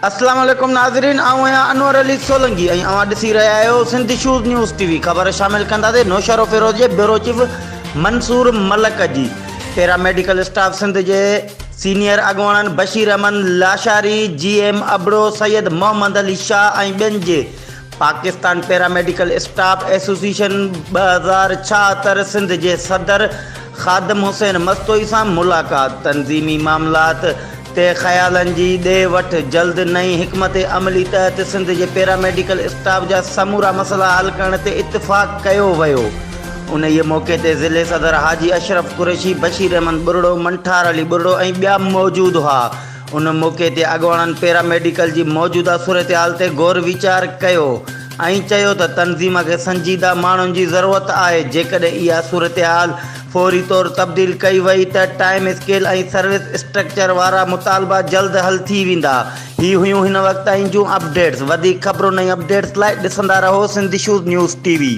اسلام عليڪم ناظرين آئون آهيان انور علي سولنگي ۽ اوهان ڏسي رهيا آهيو Sindh issues news T V خبر شامل ڪنداسين نوشهروفيروز جي بيورو چيف منصور ملڪ جي پيرا ميڊيڪل اسٽاف سنڌ جي سينيئر اڳواڻن بشير احمد لاشاري، جي ايم ابڙو، سيد محمد علي شاهه ۽ ٻين جي Pakistan paramedical staff association 2076 Sindh جي صدر خادم حسين مستوئي سان ملاقات، تنظيمي معاملات تي خيالن جي ڏي وٺ، جلد نئين حڪمت عملي تحت سنڌ جي پيراميڊيڪل اسٽاف جا سمورا مسئلا حل ڪرڻ تي اتفاق ڪيو ويو. انهيء موقعي تي ضلعي صدر حاجي اشرف قريشي، بشير احمد ٻرڙو، منٺار علي ٻرڙو ۽ ٻيا موجود هئا. ان موقعي تي اڳواڻن پيرا ميڊيڪل جي موجوده صورتحال تي غور ويچار ڪيو ۽ چيو ته تنظيم کي سنجيده ماڻهن جي ضرورت آهي، جيڪڏهن اها صورتحال فوري طور تبديل ڪئي وئي ته ٽائيم اسڪيل ۽ سروس اسٽرڪچر وارا مطالبا جلد حل ٿي ويندا. هي هيون هن وقت تائين جون اپڊيٽس. وڌيڪ خبرن ۽ اپڊيٽس لاء ڏسندا رهو Sindh issues news T V.